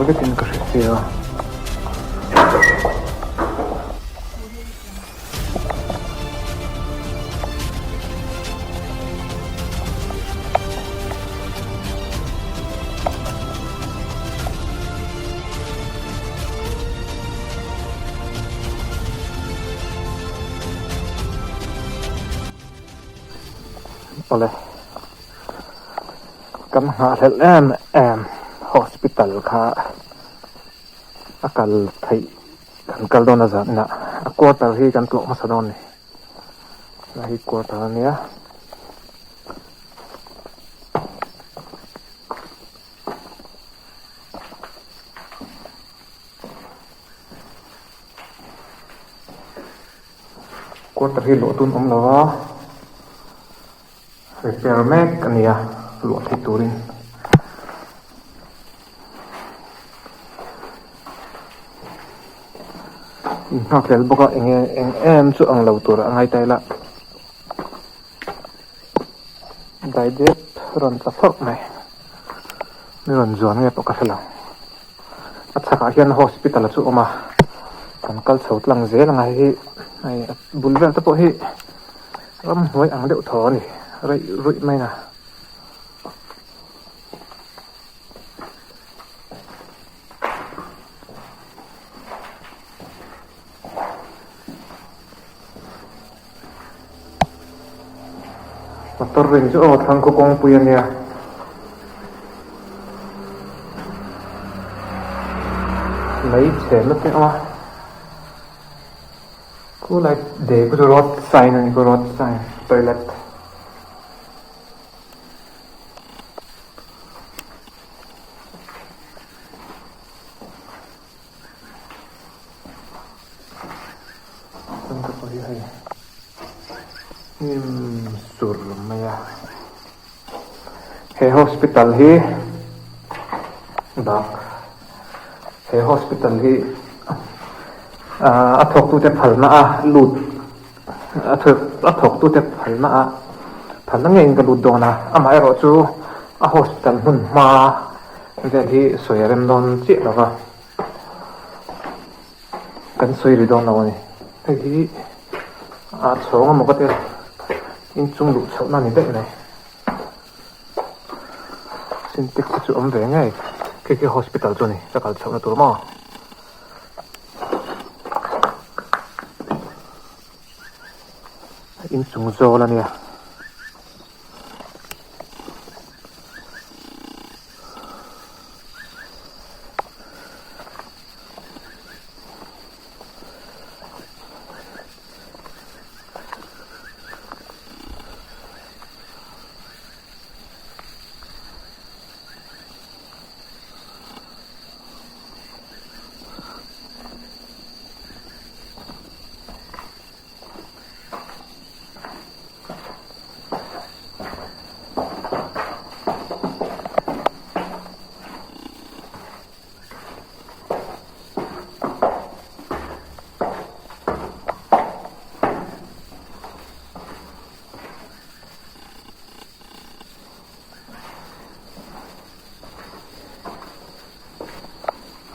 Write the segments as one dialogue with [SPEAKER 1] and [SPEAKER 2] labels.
[SPEAKER 1] vekin ka hre sia. Awle kan nghahhlelh em em hospital kha a kal theih kan kal dawn a zan inah a quarter hi kan tlawh hmasa dawn a ni helai hi quarter a nia. Quarter hi luah tun awm lo a repair mek a ni a luah theih turin. Inhak hlel bawk a eng eng em chu ang lo tur a ngai ta ila daidep rawn tla phawrh mai mi rawn zuan nge pawh ka hre lo. A chhakah hian hospital chu a awm a kan kal chho tlang zel ang a hei hi hei a bul vel te pawh hi ramhnuai ang deuh thaw a ni reih ruih mai a. Motor rin chu aw thlang khaw kawngpui a nia. Lei chhe na te awm a. Khu lai de khu chu road sign a ni khu road sign toilet. Chungte pawh hi hei hnim sur mai a he hospital hi bak he hospital hi ah a thawk tute phalna a lut a thawk tute phalna a phalna ngeiin ka lut dawn a amaherawh chu a hospital hmun hma vel hi sawi a rem dawn chiah lo va. Kan sawi ri dawn lo a ni. Hei hi a chhawng emaw ka tia inchung luh chhoh na a ni daih mai. Sintex te chu awm ve ngei khi khi hospital chu a ni ka kal chhoh na tur maw. Inchung zawl a nia.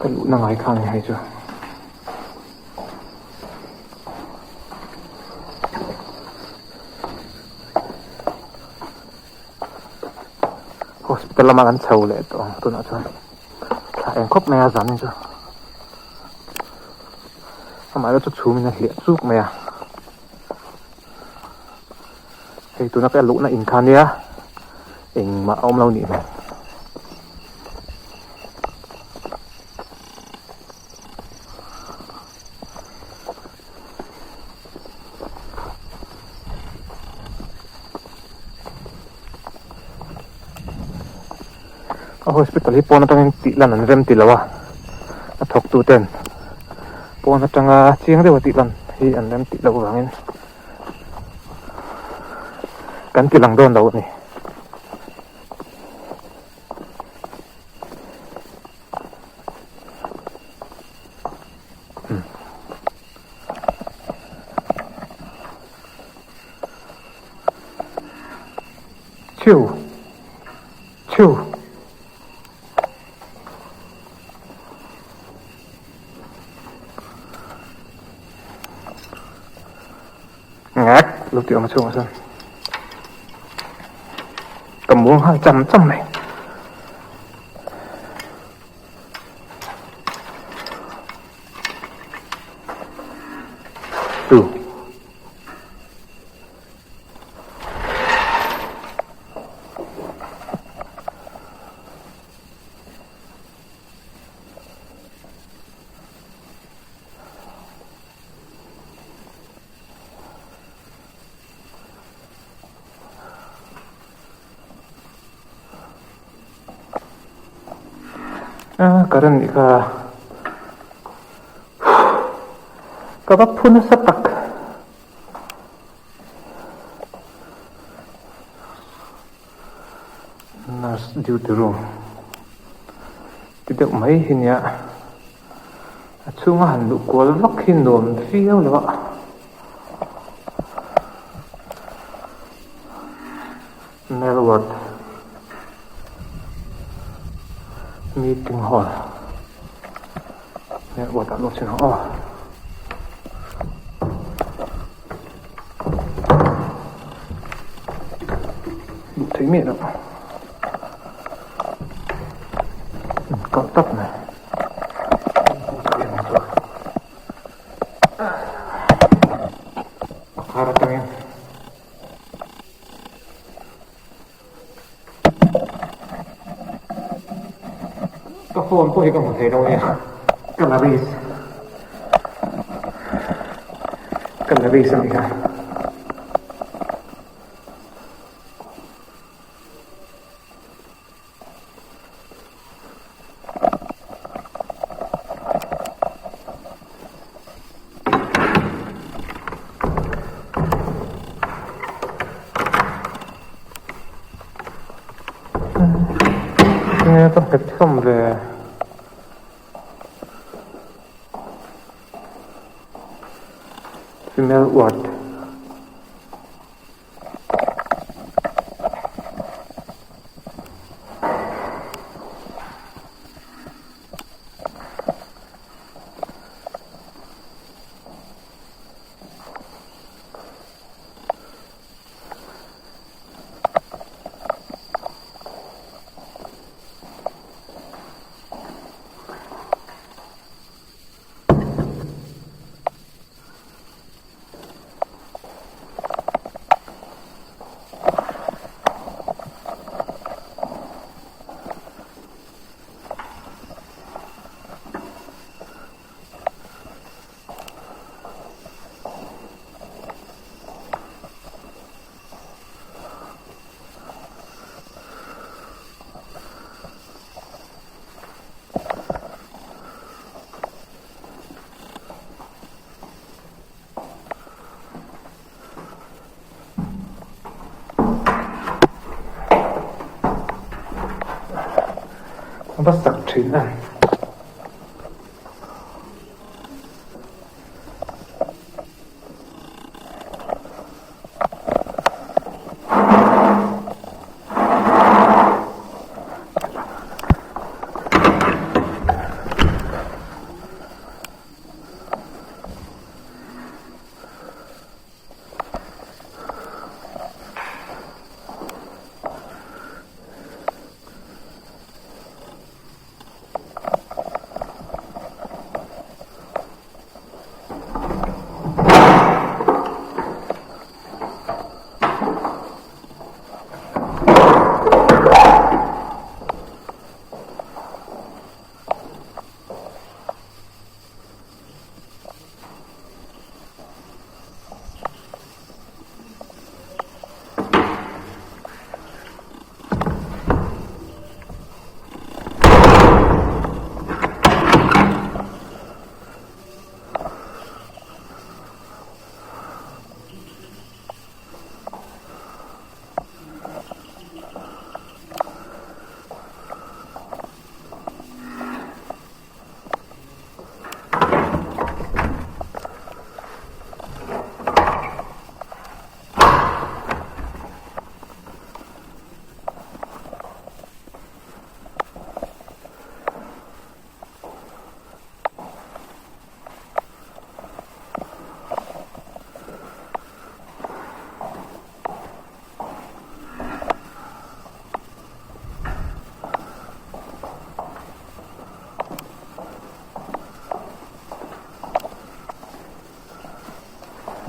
[SPEAKER 1] Ka luhna ngai kha ni hei chu. Hospital lama kan chho leh tawh ang tunah chuan thla eng khawp mai a zanin chu amaherawh chu chhum in a hliah chuk mai a hei tuna ka luhna in kha nia engmah a awm lo nih hmel. A hospital hi pawn atangin tih lan an rem ti lo a a thawk tu ten pawn atanga chiang deuha tih lan hi an rem tih loh vangin kan ti lang dawn lo a ni. Chhiu chhiu. Hack lo tih awm a chhungah chuan ka muang nghal cham cham mai. Tu. A current nih kha ka va phu nasa tak. Nurse duty room ti deuh mai hi nia a chhunga han luh kual vak hi nuam viau lo a male ward meeting hall male ward ah luh chin ang aw. Duh theih miah loh kalh tawp mai a khar atangin ka phone pawh hi ka hmu thei lo nia ka la risk ka la risk a ni kha. Tinge ka nghet hlawm ve. Female ward. A va sak thin a.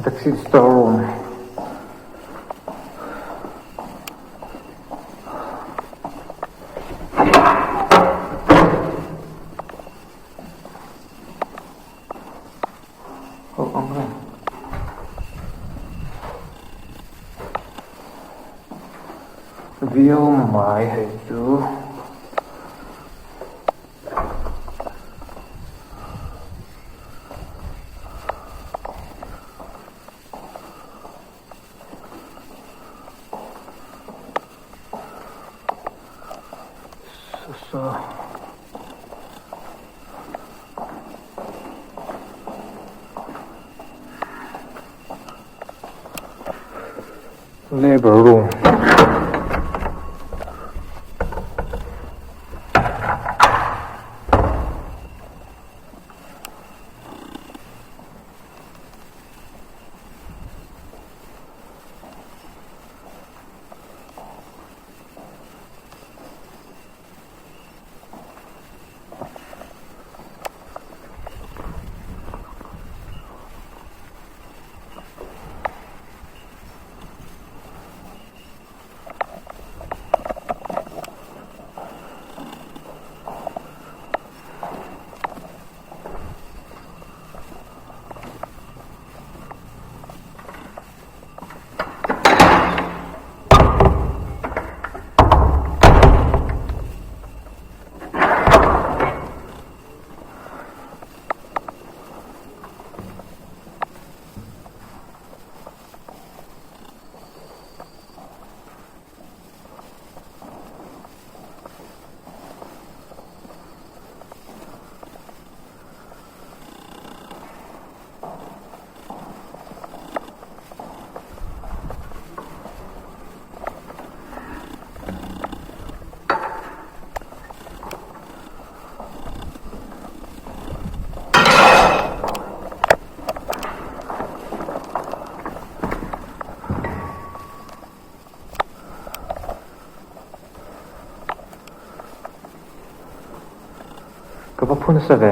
[SPEAKER 1] Vaccine store room. Ho ang reng. Viau mai hei chu. Labour room. Ka va phu nasa ve.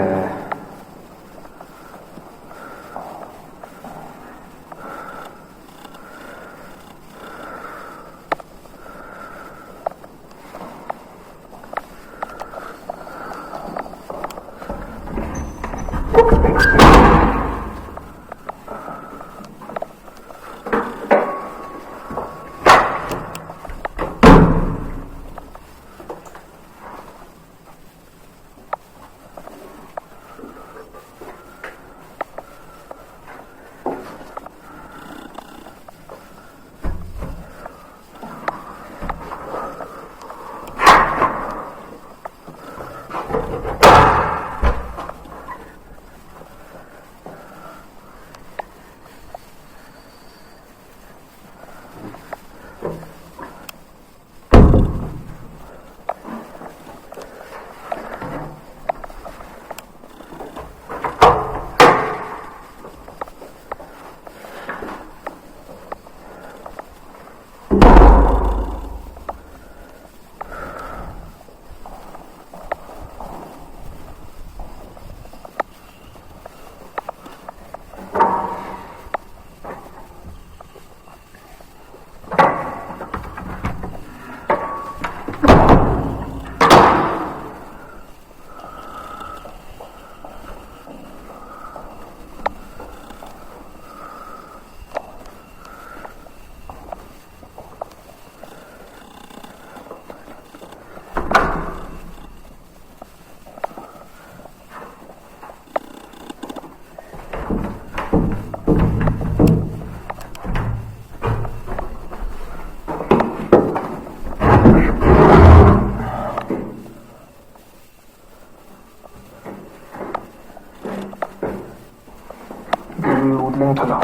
[SPEAKER 1] Lut leng tha lo.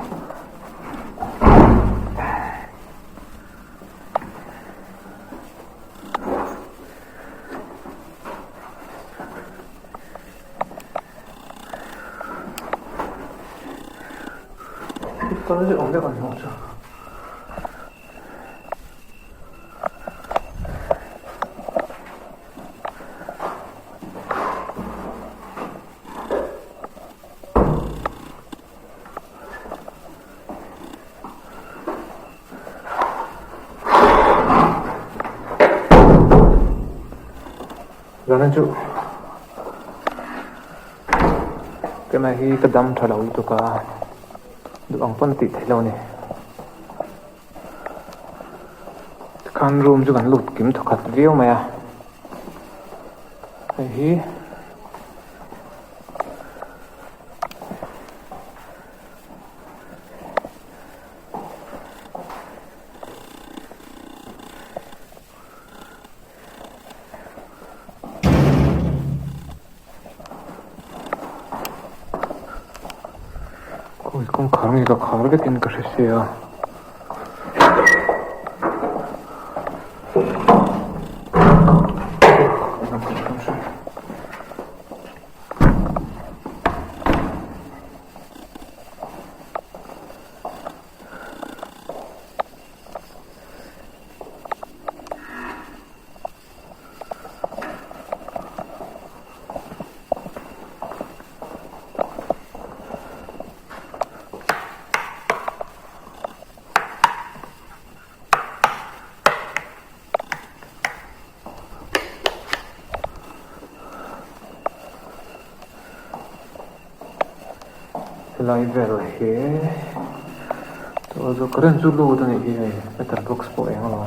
[SPEAKER 1] Kal hi awm vek an hmuh chu. Zanin chu Keimah hi ka dam tha lo lutuk a, duh ang pawn a tih theih lo a ni. Tikhan room chu kan lut kim thawkhat viau mai a, hei hi. Khawi kawngkhar nge ka khar vekin ka hre sia. Helai vel hi chu current chu lut a nih hi hei meter box pawh eng alo.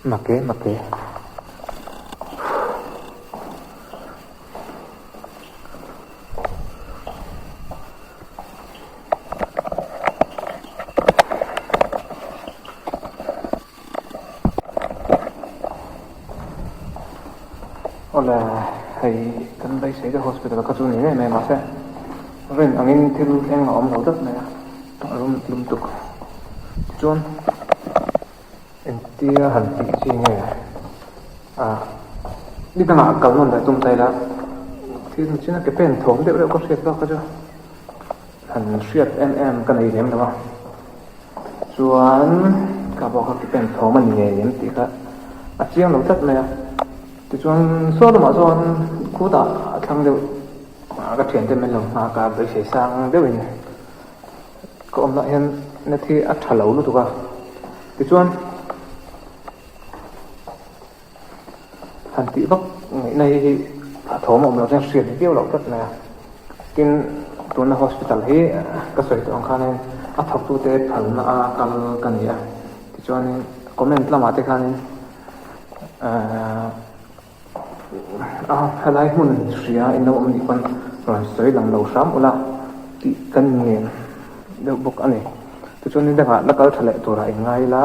[SPEAKER 1] Make make. Awle hei kan beisei deuh hospital kha chu ni ngei mai mahse rin angin thil thleng a awm lo deuh mai a a rum tlum tuk tichuan engtia han tih chi nge ah ni dangah kal nawn leh tum ta ila thil china ke pen thawm deuh deuh ka hriat bak kha chu han hriat em em ka nei lem lo a. Chuan ka pawh kha ke pen thawm a ni ngei em tih kha a chiang lo tlat mai a. Tichuan saw lamah chuan khutah a thlang deuh ka thiante min lo nghak a, beisei sang deuhin ka awmna hian net hi a tha lo lutuk a. Tichuan han tih vak ngaihna hi a thawm a awm loh chuan hriat viau loh tlat mai a. Tin, tuna hospital hi ka sawi tawh ang khanin a thawktute phalna a kal ka ni a. Tichuanin comment lamah te khanin ahh a helai hmun hria in lo awm nih pawn rawn sawi lang lo hram ula tih kan inngen deuh bawk a ni. Tichuan ni dangah la kal tha leh turah in ngai ila.